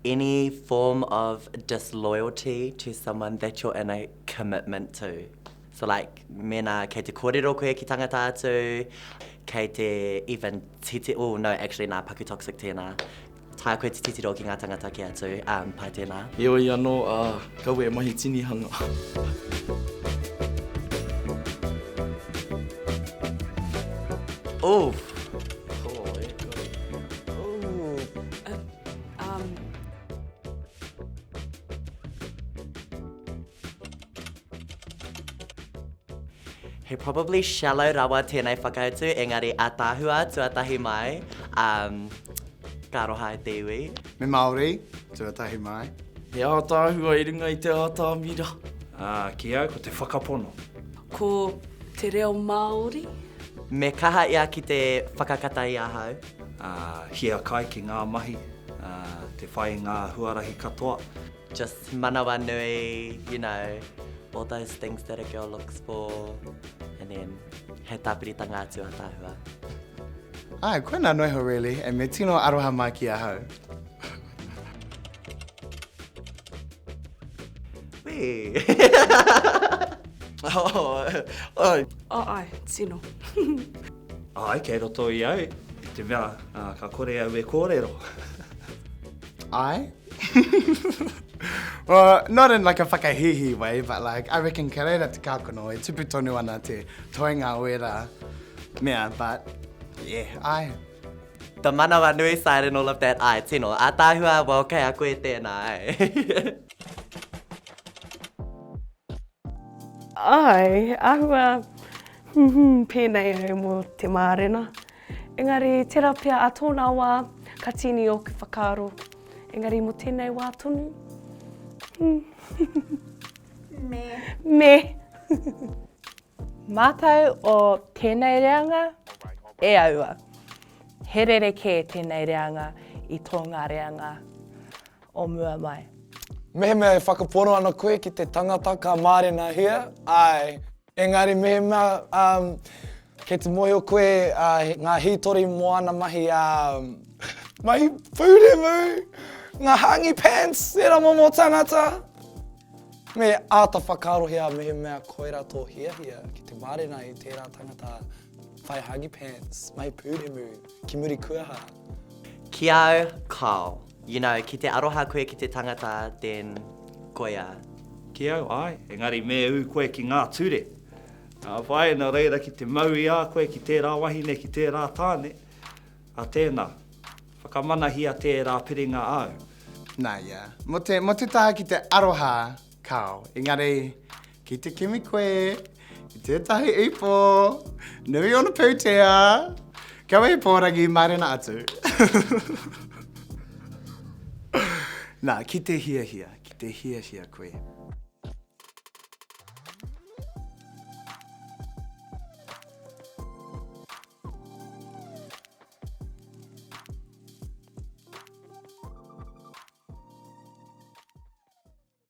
Any form of disloyalty to someone that you're in a commitment to. So like, mēnā kei te kōrero koe ki tangata atu, kei te even titi, oh no, actually nā, paku toxic tēnā. Taea koe te titiro ki ngā tangata kē atu, um, pai tēnā. Heoi anō, ā, kaua e mahi tinihanga. Oof. Oh, e kore. Ooh. Um. He probably shallow rawa tēnei whakautu, engari ataahua tuatahi mai, um, ka aroha e te iwi. Me Māori, tuatahi mai. He ātaahua i runga i te ātamira. Ā, ki au, ko te whakapono. Ko te reo Māori. Me kaha ia ki te whakakata i ahau. Ā, hiakai ki ngā mahi, ā, te whai i ngā huarahi katoa. Just manawanui, you know, all those things that a girl looks for, and then he tāpiritanga atu ataahua. Āe, koinā noa iho really, and me tino aroha mai ki ahau. Wee! Oh, oh. Oh, āe, tino. Āe, kei roto i au, i te mea ka kore au e kōrero. Āe. well, not in like a whakahīhī way, but like, I reckon kei reira te kākano e tupu tonu ana te toenga o ērā mea, but yeah, āe. The manawanui side and all of that, āe, tino. Ātaahua, well, kei a koe tēnā, eh. Āe, āhua hmm, pēnei au mō te mārena. Engari, tērā pea ā tōna wā, ka tīni ōku whakaaro. Engari mō tēnei wā tonu, hmm. Me. Me. Mātou o tēnei reanga, e aua. He rerekē tēnei reanga i tō ngā reanga o mua mai. Mehemea e whakapono ana koe ki te tangata ka mārenahia, āe. Engari mehemea um, kei te mōhio koe uh, ngā hītori mō ana mahi, um, mahi pūremu, ngā hāngi pants, ērā momo tangata. Me āta whakaarohia mehemea koirā tō hiahia ki te mārena i tērā tangata whai hāngi pants, mahi pūremu, ki muri kuaha. Ki au, kāo. You know, ki te aroha koe ki te tangata, then koia. Ki au, āe, engari me ū koe ki ngā ture. Ka whai, nā reira ki te mau i a koe ki tērā wahine, ki tērā tāne, a tēnā, whakamanahia tērā piringa āu. Nā, yeah. Mō te, mō te taha ki te aroha, Kāo, engari, ki te kimi koe i tētahi ipo, nui ōna pūtea, kaua e pōrangi mārena atu. Nā, ki te hiahia, ki te hiahia koe.